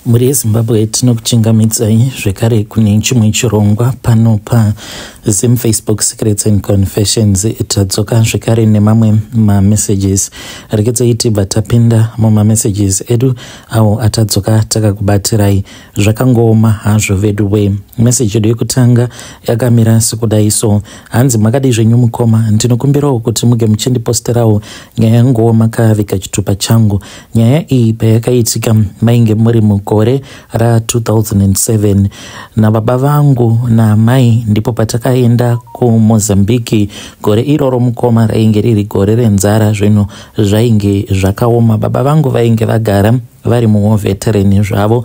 Mhuri yeZimbabwe, tinokuchingamidzai zvekare kune chimwe chirongwa pano paZim Facebook Secrets and Confessions. Tadzoka zvekare nemamwe mamessages. Regedzai tibva tapinda mumamessages edu awo atadzoka takakubatirai. Zvakangooma hazvo vedu we. Message yedu yekutanga yakamira sekudai so: hanzi, "Makadii zvenyu mukoma? Ndinokumbirawo kuti muge muchindiposterawo nyaya yanguwo makaviga chitupa changu. Nyaya iyi payakaitika mainge muri mugore ra2007 nababa vangu naamai, ndipo patakaenda kuMozambiki. Gore iroro mukoma rainge riri gore renzara, zvinhu zvainge zvakaoma. Baba vangu vainge vagara vari muwar veteran zvavo.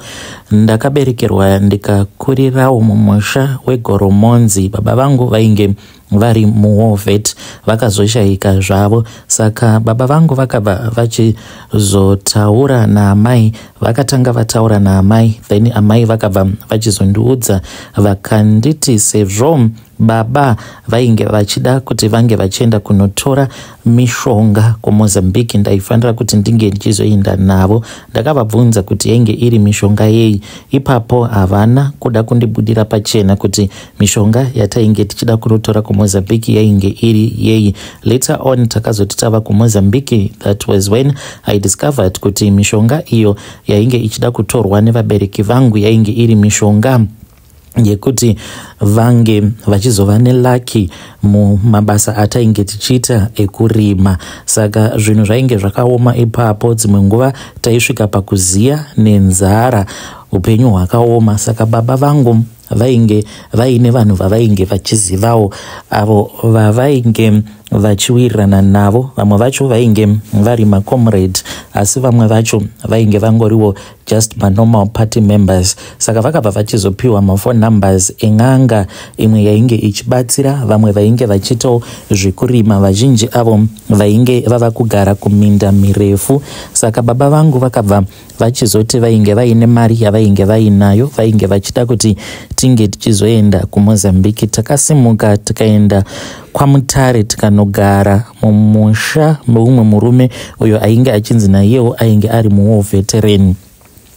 Ndakaberekerwa ndikakurirawo mumusha weGoromonzi. Baba vangu vainge vari muwar vet, vakazoshayika zvavo. Saka baba vangu vakabva vachizotaura naamai, vakatanga vataura naamai, then amai vakabva vachizondiudza, vakanditi sezvo baba vainge vachida kuti vange vachienda kunotora mishonga kuMozambique, ndaifanira kuti ndinge ndichizoenda navo. Ndakavabvunza kuti yainge iri mishonga yei. Ipapo havana kuda kundibudira pachena kuti mishonga yatainge tichida kunotora kuMozambique yainge iri yei. Later on takazoti tava kuMozambique, that was when I discovered kuti mishonga iyo yainge ichida kutorwa nevabereki vangu yainge iri mishonga yekuti vange vachizova neluck mumabasa atainge tichiita ekurima. Saka zvinhu zvainge zvakaoma ipapo. Dzimwe nguva taisvika pakuziya nenzara, upenyu hwakaoma. Saka baba vangu vainge vaine vanhu vavainge vachizivawo, avo vavainge vachiwirirana navo. Vamwe vacho vainge vari macomrade, asi vamwe vacho vainge vangoriwo just manormal party members. Saka vakabva vachizopiwa maphone numbers en'anga imwe yainge ichibatsira vamwe vainge vachiitawo zvekurima, vazhinji avo vainge vava kugara kuminda mirefu. Saka baba vangu vakabva vachizoti vainge vaine mari yavainge vainayo, vainge vachida kuti tinge tichizoenda kuMozambique. Takasimuka tikaenda kwaMutare, tikanogara mumusha meumwe murume uyo ainge achinzi naiyewo ainge ari muwar veteran,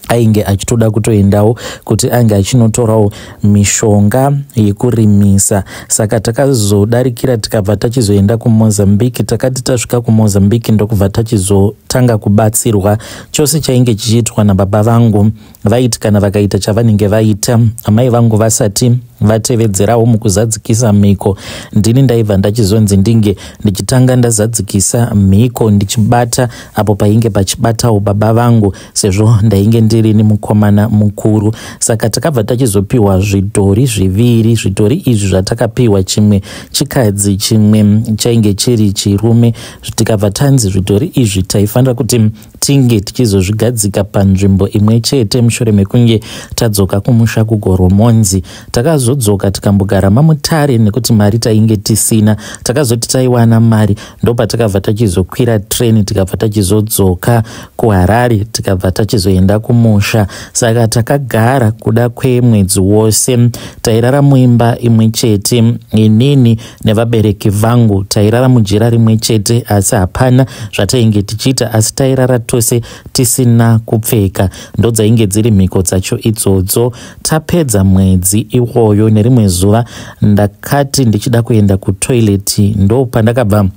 ainge achitoda kutoendawo kuti ange achinotorawo mishonga yekurimisa. Saka takazodarikira, tikabva tachizoenda kuMozambique. Takati tasvika kuMozambique, ndokubva tachizotanga kubatsirwa. Chose chainge chichiitwa nababa vangu, vaiti kana vakaita chavanenge vaita, amai vangu vasati vatevedzerawo mukuzadzikisa mhiko, ndini ndaibva ndachizonzi ndinge ndichitanga ndazadzikisa mhiko, ndichibata apo painge pachibatawo baba vangu, sezvo ndainge ndiri nemukomana mukuru. Saka takabva tachizopiwa zvidhori zviviri. Zvidhori izvi zvatakapiwa, chimwe chikadzi, chimwe chainge chiri chirume. Tikabva tanzi zvidhori izvi taifanira kuti tinge tichizozvigadzika panzvimbo imwe chete mushure mekunge tadzoka kumusha kuGoromonzi. Takazodzoka, tikambogara maMutare nekuti mari tainge tisina. Takazoti taiwana mari, ndopatakabva tachizokwira treni, tikabva tachizodzoka kuHarare, tikabva tachizoenda kumusha. Saka takagara kuda kwemwedzi wose. Tairara muimba imwe chete, inini nevabereki vangu, tairara mujira rimwe chete, asi hapana zvatainge tichiita, asi tairara tose tisina kupfeka. Ndodzainge dziri mhiko dzacho idzodzo. Tapedza mwedzi iwoyo, nerimwe zuva ndakati ndichida kuenda kutoilet, ndo pandakabva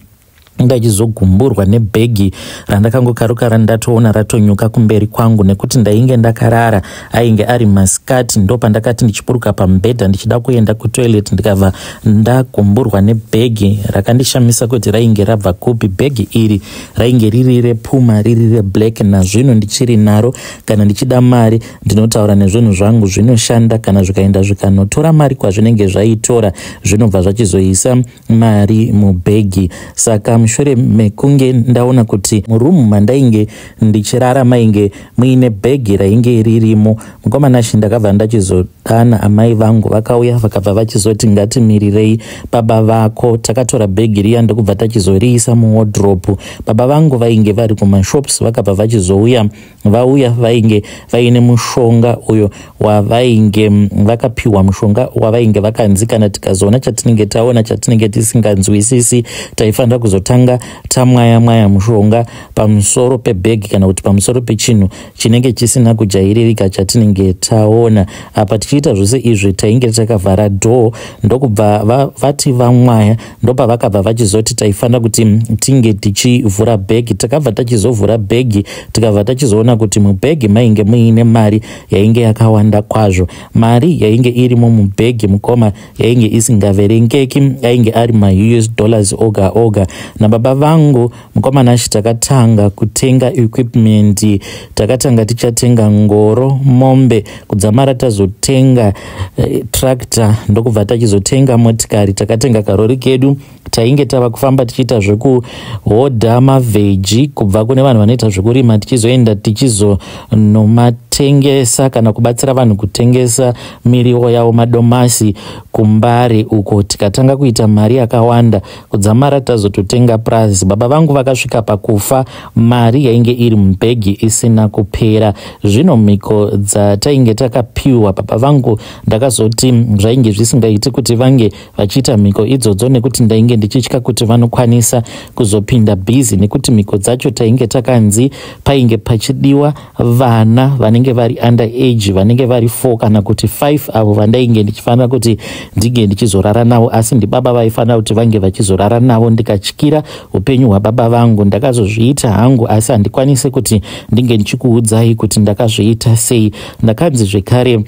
ndachizogumburwa nebhegi randakangokaruka ndatoona ratonyuka kumberi kwangu. Nekuti ndainge ndakarara, ainge ari masikati, ndo pandakati ndichiburuka pamubhedha ndichida kuenda kutoilet, ndikabva ndagumburwa nebhegi rakandishamisa kuti rainge rabva kupi. Bhegi iri rainge riri rePuma, riri reblack. Nazvino ndichiri naro. Kana ndichida mari, ndinotaura nezvinhu zvangu, zvinoshanda. Kana zvikaenda zvikanotora mari kwazvinenge zvaitora, zvinobva zvachizoisa mari mubhegi. Saka mushure mekunge ndaona kuti murumu mandainge ndichirara mainge muine bhegi rainge ririmo, mukomanashi, ndakabva ndachizodaidza. ndakazodana amai vangu, vakauya vakabva vachizoti ngatimirirei baba vako. Takatora bhegi riya ndokubva tachizoriisa muwardrobe. Baba vangu vainge vari kumashops, vakabva vachizouya. Vauya vainge vaine mushonga uyo wavainge vakapiwa, mushonga wavainge vakanzi kana tikazoona chatinenge taona chatinenge tisinganzwisisi, taifanira kuzotanga tamwaya mwaya mushonga pamusoro pebhegi kana kuti pamusoro pechinhu chinenge chisina kujairirika chatinenge taona. Apa tichiita zvose izvi tainge takavhara door. Ndokubva vati vamwaya, ndopavakabva vachizoti taifanira kuti tinge tichivhura bhegi. Takabva tachizovhura bhegi, tikabva tachizoona kuti mubhegi mainge muine mari yainge yakawanda kwazvo. Mari yainge irimo mubhegi, mukoma, yainge isingaverengeki, yainge ari maUS dollars oga oga. Nababa vangu, mukoma Nashi, takatanga kutenga equipment. Takatanga tichatenga ngoro, mombe, kudzamara tazotenga tractor, ndokubva tachizotenga motikari. Takatenga karori kedu. Tainge tava kufamba tichiita zvekuhodha mavheji kubva kune vanhu vanoita zvekurima, tichizoenda tichizonomatengesa kana kubatsira vanhu kutengesa miriwo yavo, madomasi kuMbare uko. Tikatanga kuita mari yakawanda kudzamara tazototenga purazi. Baba vangu vakasvika pakufa mari yainge iri mubhegi isina kupera. Zvino mhiko dzatainge takapiwa baba vangu, ndakazoti zvainge zvisingaiti kuti vange vachiita mhiko idzodzo, nekuti ndainge ndichitya kuti vanokwanisa kuzopinda busy, nekuti mhiko dzacho tainge takanzi painge pachidiwa vana vanenge vari under age, vanenge vari 4 kana kuti 5, avo vandainge ndichifanira kuti ndinge ndichizorara navo, asi ndibaba vaifanira kuti vange vachizorara navo. Ndikatyira upenyu hwababa vangu. Ndakazozviita hangu, asi handikwanisi kuti ndinge ndichikuudzai kuti ndakazviita sei. Ndakanzi zvekare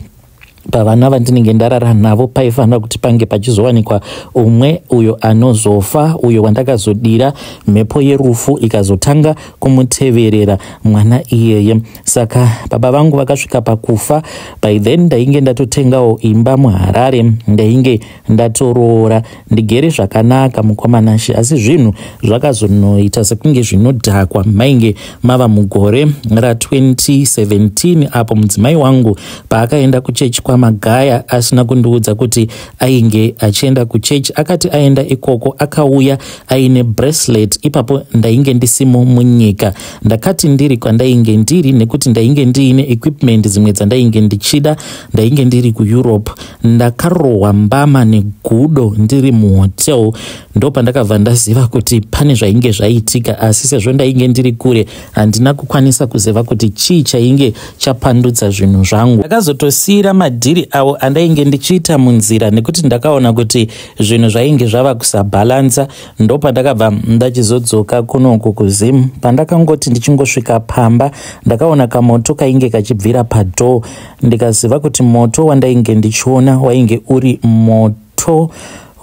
pavana vandinenge ndarara navo paifanira kuti pange pachizowanikwa umwe uyo anozofa, uyo wandakazodira mhepo yerufu ikazotanga kumuteverera mwana iyeye. Saka baba vangu vakasvika pakufa. By then ndainge ndatotengawo imba muHarare, ndainge ndatoroora, ndigere zvakanaka, mukoma Nashe. Asi zvinhu zvakazonoita sekunge zvinodhakwa. Mainge mava mugore ra2017 apo mudzimai wangu paakaenda kuchechi kwaMagaya asina kundiudza kuti ainge achienda kuchechi. Akati aenda ikoko, akauya aine bracelet. Ipapo ndainge ndisimo munyika. Ndakati ndiri kwandainge ndiri, nekuti ndainge ndiine equipment dzimwe dzandainge ndichida, ndainge ndiri kuEurope, ndakarohwa mbama negudo ndiri muhotel. Ndopandakabva ndaziva kuti pane zvainge zvaitika, asi sezvo ndainge ndiri kure, handina kukwanisa kuziva kuti chii chainge chapandudza zvinhu zvangu. Ndakazotosiyira madhiri avo andainge ndichiita munzira, nekuti ndakaona kuti zvinhu zvainge zvava kusabhalansa. Ndopandakabva ndachizodzoka kunoku kuZim. Pandakangoti ndichingosvika pamba, ndakaona kamoto kainge kachibvira padoor, ndikaziva kuti moto wandainge ndichiona wainge uri moto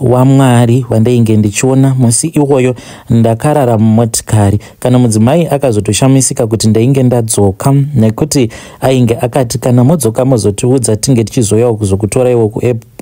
waMwari wandainge ndichiona. Musi iwoyo ndakarara mumotikari. Kana mudzimai akazotoshamisika kuti ndainge ndadzoka, nekuti ainge akati kana modzoka mozotiudza, tinge tichizoyawo kuzokutoraiwo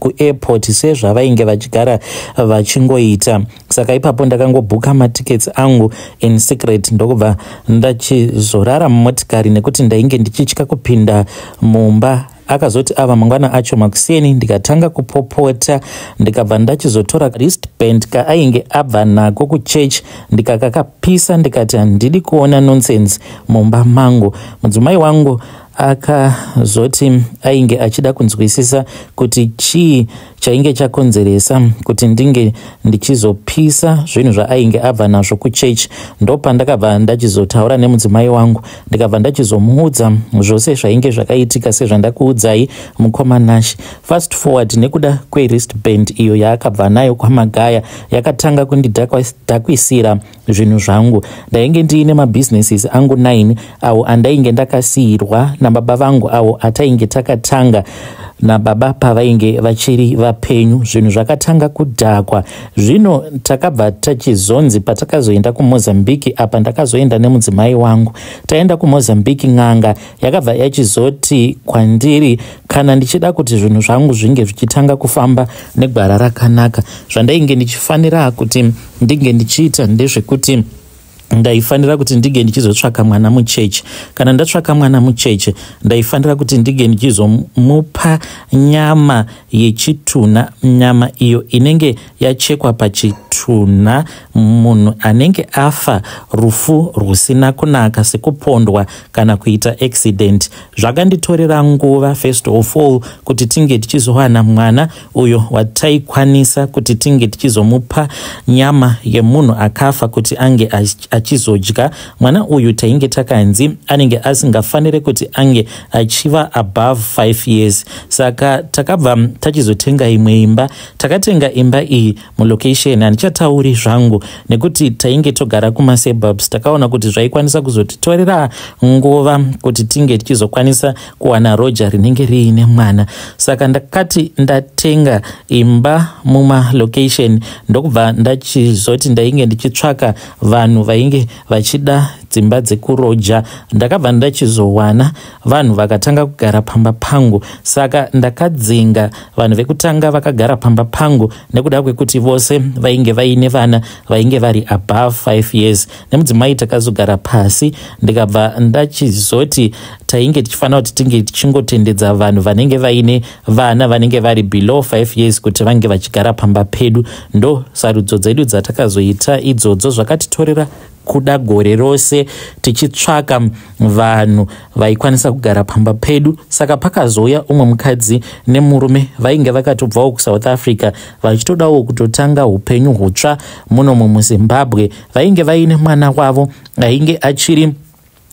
kuairport, sezvavainge vachigara vachingoita. Saka ipapo ndakangobhuka matickets angu in secret, ndokubva ndachizorara mumotikari, nekuti ndainge ndichitya kupinda mumba. Akazoti ava mangwana acho makuseni, ndikatanga kupopota, ndikabva ndachizotora wristband kaainge abva nako kuchechi, ndikakakapisa, ndikati handidi kuona nonsense mumba mangu. Mudzimai wangu akazoti ainge achida kunzwisisa kuti chii chainge chakonzeresa kuti ndinge ndichizopisa zvinhu zvaainge abva nazvo kuchechi. Ndopandakabva ndachizotaura nemudzimai wangu, ndikabva ndachizomuudza zvose zvainge zvakaitika sezvandakuudzai, mukoma Nash. Fast forward, nekuda kwewristband iyo yaakabva nayo kwaMagaya, yakatanga kundidhakwisira zvinhu zvangu. Ndainge ndiine mabusinesses angu 9 awo andainge ndakasiyirwa nababa vangu, awo atainge takatanga nababa pavainge vachiri vapenyu. Zvinhu zvakatanga kudhakwa. Zvino takabva tachizonzi patakazoenda kuMozambique, apa ndakazoenda nemudzimai wangu. Taenda kuMozambique, n'anga yakabva yachizoti kwandiri kana ndichida kuti zvinhu zvangu zvinge zvichitanga kufamba negwara rakanaka, zvandainge ndichifanira kuti ndinge ndichiita ndezvekuti Ndaifanira kuti ndinge ndichizotsvaka mwana mucheche. Kana ndatsvaka mwana mucheche, ndaifanira kuti ndinge ndichizomupa nyama yechitunha, nyama iyo inenge yachekwa pachitunha, munhu anenge afa rufu rwusina kunaka, sekupondwa kana kuita accident. Zvakanditorera nguva, first of all, kuti tinge tichizowana mwana uyo wataikwanisa kuti tinge tichizomupa nyama yemunhu akafa kuti ange achizodya. Mwana uyu tainge takanzi anenge asingafaniri kuti ange achiva above 5 years. Saka takabva tachizotenga imwe imba. Takatenga imba iyi mulocation handichatauri zvangu, nekuti tainge togara kumasuburbs. Takaona kuti zvaikwanisa kuzotitorera nguva kuti tinge tichizokwanisa kuwana roja rinenge riine mwana. Saka ndakati ndatenga imba mumalocation, ndokubva ndachizoti ndainge ndichitsvaka vanhu vainge vachida dzimba dzekuroja. Ndakabva ndachizowana vanhu vakatanga kugara pamba pangu. Saka ndakadzinga vanhu vekutanga vakagara pamba pangu nekuda kwekuti vose vainge vaine vana vainge vari above 5 years. Nemudzimai takazogara pasi, ndikabva ndachizoti tainge tichifanira kuti tinge tichingotendedza vanhu vanenge vaine vana vanenge vari below 5 years kuti vange vachigara pamba pedu. Ndo sarudzo dzedu dzatakazoita idzodzo. Zvakatitorera kuda gore rose tichitsvaka vanhu vaikwanisa kugara pamba pedu. Saka pakazouya umwe mukadzi nemurume vainge vakatobvawo kuSouth Africa, vachitodawo kutotanga upenyu hutsva munomu muZimbabwe. Vainge vaine mwana wavo ainge achiri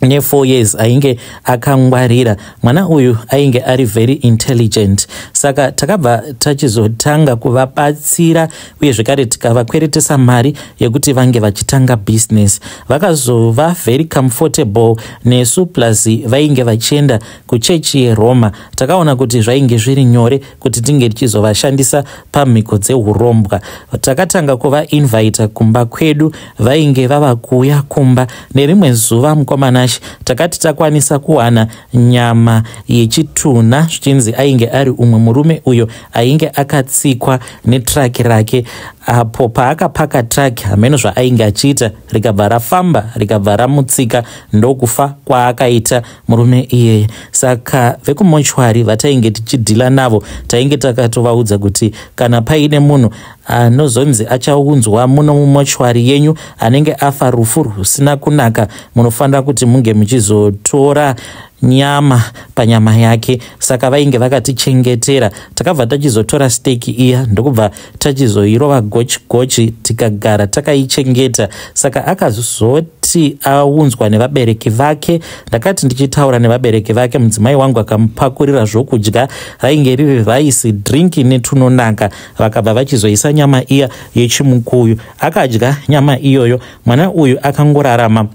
ne4 years, ainge akangwarira. Mwana uyu ainge ari very intelligent. Saka takabva tachizotanga kuvabatsira, uye zvekare tikavakweretesa mari yekuti vange vachitanga business. Vakazova very comfortable nesu, plus vainge vachienda kuchechi yeRoma. Takaona kuti zvainge zviri nyore kuti tinge tichizovashandisa pamhiko dzeurombwa. Takatanga kuvainvita kumba kwedu, vainge vava kuuya kumba. Nerimwe zuva, mukomana, takati takwanisa kuwana nyama yechitunha, zvichinzi ainge ari umwe murume uyo ainge akatsikwa netraki rake apo paakapaka traki. Hameno zvaainge achiita, rikabva rafamba, rikabva ramutsika, ndokufa kwaakaita murume iyeye. Saka vekumochwari vatainge tichidhila navo, tainge takatovaudza kuti kana paine munhu anozonzi achaunzwa muno mumochwari yenyu anenge afa rufu rwusina kunaka, munofanira kuti munge muchizotora nyama panyama yake. Saka vainge vakatichengetera. Takabva tachizotora steak iya, ndokubva tachizoirova gochi gochi, tikagara takaichengeta. Saka akazoti aunzwa nevabereki vake, ndakati ndichitaura nevabereki vake, mudzimai wangu akamupakurira zvokudya, rainge riri rice, drink netunonaka. Vakabva vachizoisa nyama iya yechimukuyu, akadya nyama iyoyo. Mwana uyu akangorarama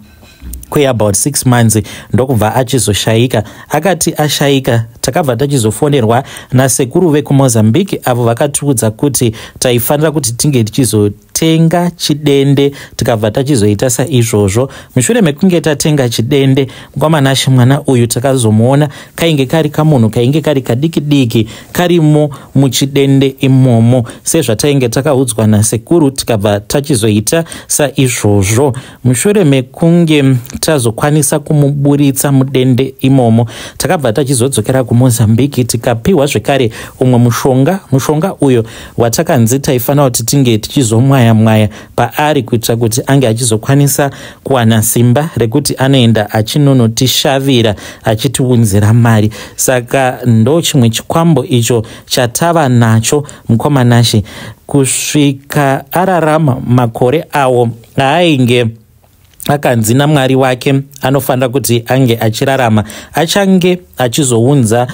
kweabout 6 months, ndokubva achizoshayika. Akati ashayika, takabva tachizofonerwa nasekuru vekuMozambique, avo vakatiudza kuti taifanira kuti tinge tichizotenga chidende. Tikabva tachizoita saizvozvo. Mushure mekunge tatenga chidende, mukwamanashi, mwana uyu takazomuona kainge kari kamunhu kainge kari kadiki diki karimo muchidende imomo, sezvatainge takaudzwa nasekuru. Tikabva tachizoita saizvozvo. Mushure mekunge tazokwanisa kumuburitsa mudende imomo, takabva tachizodzokera kuMozambique, tikapiwa zvekare umwe mushonga, mushonga uyo watakanzi taifanira kuti tinge tichizomwaya mwaya paari kuitira kuti ange achizokwanisa kuwana simba rekuti anoenda achinonotishavira, achitiunzira mari. Saka ndo chimwe chikwambo icho chatava nacho, mukomanashi, kusvika ararama makore awo aainge akanzi naMwari wake anofanira kuti ange achirarama, achange achizounza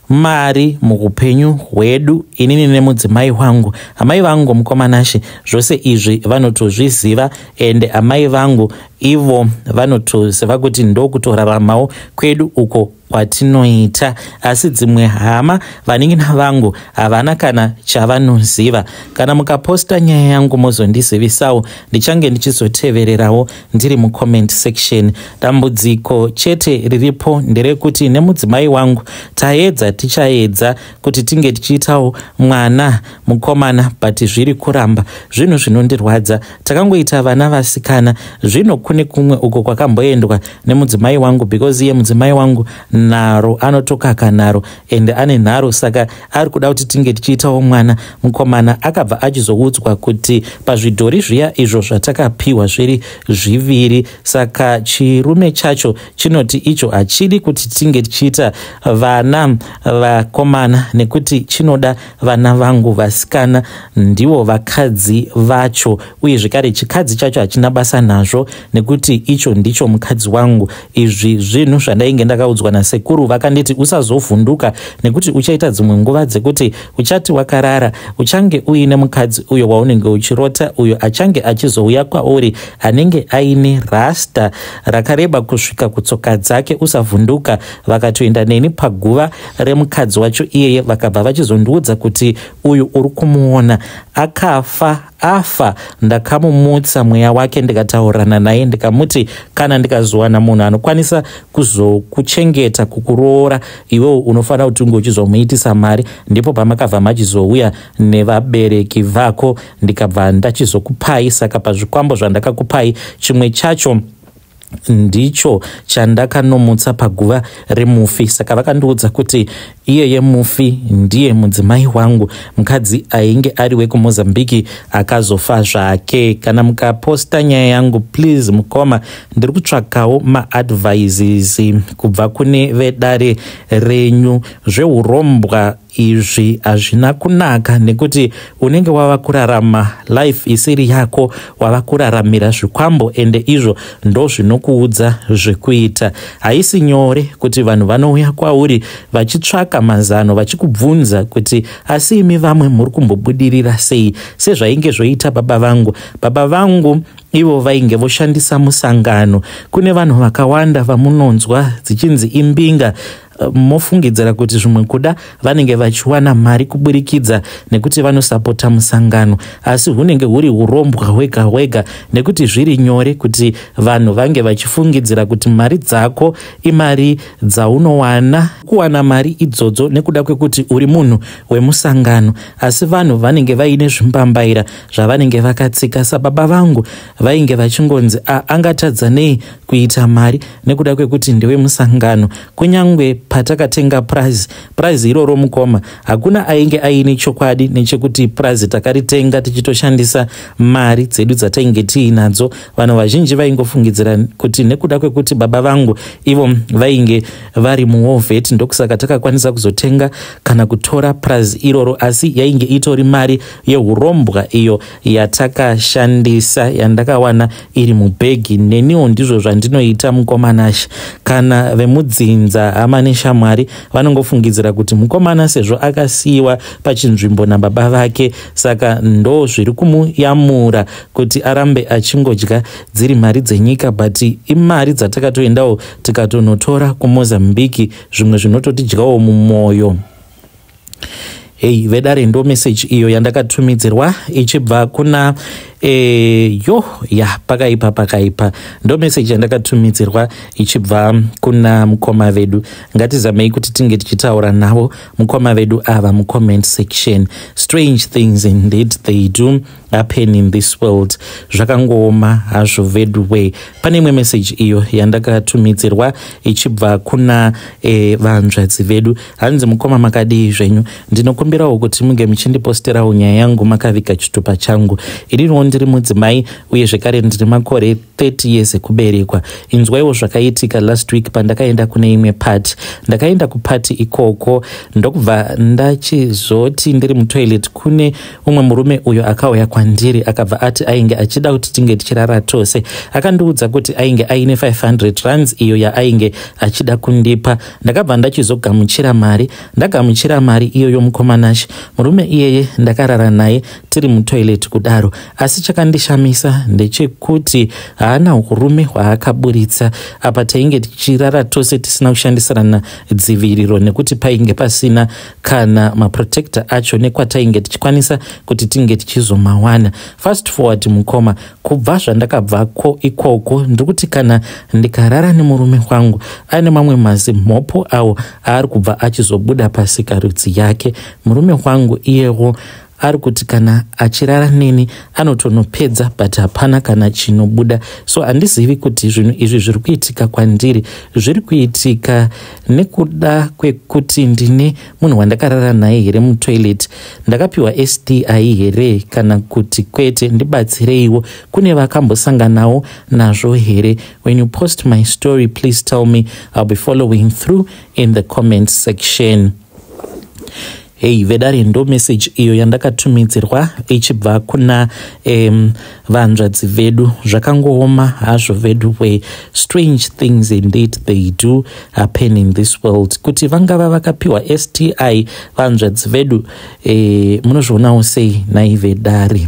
mari muupenyu hwedu, inini nemudzimai wangu. Amai vangu, mukomanashi, zvose izvi vanotozviziva, ende amai vangu ivo vanotoziva kuti ndokutoraramawo kwedu uko. kwatinoita, asi dzimwe hama, vanin'ina vangu havana kana chavanoziva. Kana mukaposta nyaya yangu mozondizivisawo, ndichange ndichizotevererawo ndiri mucomment section. Dambudziko chete riripo nderekuti nemudzimai wangu taedza, tichaedza kuti tinge tichiitawo mwana mukomana, but zviri kuramba. Zvinhu zvinondirwadza, takangoita vana vasikana. Zvino kune kumwe uko kwakamboendwa nemudzimai wangu, because iye mudzimai wangu nharo, anotokaka nharo ende ane nharo, saka ari kuda kuti tinge tichiitawo mwana mukomana. Akabva achizoudzwa kuti pazvidhori zviya izvo zvatakapiwa zviri zviviri, saka chirume chacho chinoti icho hachidi kuti tinge tichiita vana vakomana nekuti chinoda vana vangu vasikana, ndivo vakadzi vacho. Uye zvekare chikadzi chacho hachina basa nazvo nekuti icho ndicho mukadzi wangu. Izvi zvinhu zvandainge ndakaudzwa nasekuru, vakanditi usazovhunduka nekuti uchaita dzimwe nguva dzekuti uchati wakarara uchange uine mukadzi uyo waunenge uchirota, uyo achange achizouya kwauri anenge aine rasta rakareba kusvika kutsoka dzake, usavhunduka. Vakatoenda neni paguva remukadzi wacho iyeye, vakabva vachizondiudza kuti uyu uri kumuona akafa, afa ndakamumutsa mweya wake, ndikataurirana naye, ndikamuti kana ndikazowana munhu anokwanisa kuzokuchengeta, kukuroora iwewo, unofanira kuti unge uchizomuitisa mari. Ndipo pamakabva machizouya nevabereki vako, ndikabva ndachizokupai. Saka pazvikwambo zvandakakupai, chimwe chacho ndicho chandakanomutsa paguva remufi. Saka vakandiudza kuti iyeye mufi ndiye mudzimai wangu, mukadzi ainge ari wekuMozambiki akazofa zvake. Kana mukaposta nyaya yangu, please mukoma, ndiri kutsvakawo maadvices kubva kune vedare renyu. Zveurombwa izvi hazvina kunaka nekuti unenge wava kurarama life isiri yako, wava kuraramira zvikwambo, ende izvo ndo zvinokuudza zvekuita. Haisi nyore kuti vanhu vanouya kwauri vachitsvaka mazano, vachikubvunza kuti asi imi vamwe muri kumbobudirira sei, sezvainge zvoita baba vangu. Baba vangu ivo vainge voshandisa musangano. Kune vanhu vakawanda vamunonzwa dzichinzi imbinga, mofungidzira kuti zvimwe kuda vanenge vachiwana mari kuburikidza nekuti vanosapota musangano, asi hunenge huri urombwa hwega hwega, nekuti zviri nyore kuti vanhu vange vachifungidzira kuti mari dzako imari dzaunowana, kuwana mari idzodzo nekuda kwekuti uri munhu wemusangano, asi vanhu vanenge vaine zvimbambaira zvavanenge vakatsika. Sababa vangu vainge vachingonzi angatadza nei kuita mari nekuda kwekuti ndewemusangano. Kunyange patakatenga purazi, purazi iroro mukoma, hakuna ainge aine chokwadi nechekuti purazi takaritenga tichitoshandisa mari dzedu dzatainge tiinadzo. Vanhu vazhinji vaingofungidzira kuti nekuda kwekuti baba vangu ivo vainge vari muwar vet, ndokusaka takakwanisa kuzotenga kana kutora purazi iroro, asi yainge itori mari yeurombwa iyo yatakashandisa, yandakawana iri mubhegi. Neniwo ndizvo zvandinoita, mukomanashe. Kana vemudzinza, hama neshamwari vanongofungidzira kuti mukomana sezvo akasiyiwa pachinzvimbo nababa vake, saka ndo zviri kumuyamura kuti arambe achingodya dziri mari dzenyika, but imari dzatakatoendawo tikatonotora kuMozambiki. Zvimwe zvinototidyawo mumwoyo. Hei vedare, ndo meseji iyo yandakatumidzirwa ichibva kuna yo ya, pakaipa, pakaipa. Ndo meseji yandakatumidzirwa ichibva kuna mukoma vedu. Ngatizamei kuti tinge tichitaura navo mukoma vedu ava mucomment section. Strange things indeed, they do happen in this world. Zvakangooma hazvo vedu way. Pane imwe meseji iyo yandakatumidzirwa ichibva kuna vanzvadzi vedu. Hanzi, "Mukoma, makadii zvenyu? Ndinokumbirawo kuti munge muchindiposterawo nyaya yangu makaviga chitupa changu. Ininiwo ndiri mudzimai uye zvekare ndiri makore 30 years ekuberekwa. Inzwaiwo zvakaitika last week pandakaenda kune imwe party. Ndakaenda kupati ikoko, ndokubva ndachizoti ndiri mutoilet, kune umwe murume uyo akauya kwandiri, akabva ati ainge achida kuti tinge tichirara tose. Akandiudza kuti ainge aine 500 rands iyo yaainge achida kundipa. Ndakabva ndachizogamuchira mari. Ndagamuchira mari iyoyo, mukomanashe, murume iyeye ndakarara naye tiri mutoilet kudaro. Asi Asi chakandishamisa ndechekuti haana urume hwaakaburitsa. Apa tainge tichirara tose tisina kushandisirana dziviriro, nekuti painge pasina kana maprotector acho nekwatainge tichikwanisa kuti tinge tichizomawana. Fast forward, mukoma, kubva zvandakabvako ikoko, ndiri kuti kana ndikarara nemurume wangu, ane mamwe mazimhopo awo aari kubva achizobuda pasikarudzi yake. Murume wangu iyewo ari kuti kana achirara neni anotonopedza, but hapana kana chinobuda. So handizivi kuti zvinhu izvi zviri kuitika kwandiri zviri kuitika nekuda kwekuti ndine munhu wandakarara naye here mutoilet, ndakapiwa STI here, kana kuti kwete. Ndibatsireiwo, kune vakambosanganawo nazvo here? When you post my story, please tell me. I'll be following through in the comment section. Hei vedare, ndo message iyo yandakatumidzirwa ichibva kuna vanzvadzi vedu. Zvakangooma hazvo vedu we. Strange things indeed, they do happen in this world. Kuti vangava vakapiwa STI vanzvadzi vedu, munozvionawo sei nai vedare?